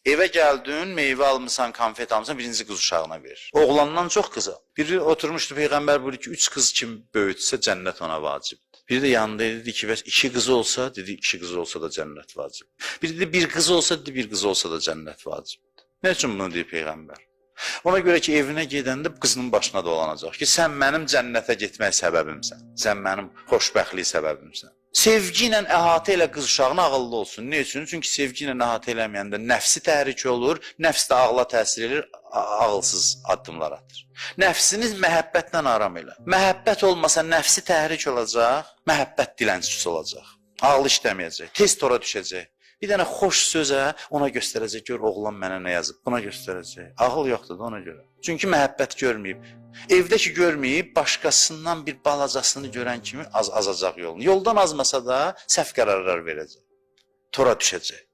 Evə gəldin, meyvə almısan, konfet almısan, birinci qız uşağına ver. Oğlandan çox qıza. Biri oturmuşdu, peyğəmbər buyurdu ki, üç qız kim böyütsə cənnət ona vacibdir. Biri də yanında dedi ki, bəs iki qızı olsa, dedi iki qızı olsa da cənnət vacibdir. Biri dedi bir qız olsa, dedi bir qız olsa da cənnət vacibdir. Nə üçün bunu deyir peyğəmbər? Ona görə ki, evinə gedəndə qızının başına dolanacaq ki, sən mənim cənnətə getmək səbəbimsən. Sən mənim xoşbəxtlik səbəbimsən. Sevgi ilə əhatə elə qız uşağına ağıllı olsun. Nə üçün? Çünki sevgi ilə əhatə eləməyəndə nəfsi təhrik olur, nəfs də ağla təsir edir, ağılsız addımlar atır. Nəfsini məhəbbətlə aram elə. Məhəbbət olmasa nəfsi təhrik olacaq, məhəbbət dilənçisi olacaq. Ağlı işləməyəcək, tez tora düşəcək. Bir dənə xoş sözə ona göstərəcək, gör oğlan mənə nə yazıb, buna göstərəcək. Ağıl yoxdur da ona görə. Çünki məhəbbət görməyib. Evdə ki görməyib, başqasından bir balacasını görən kimi az azacaq yolunu. Yoldan azmasa da səhv qərarlar verəcək. Tora düşəcək.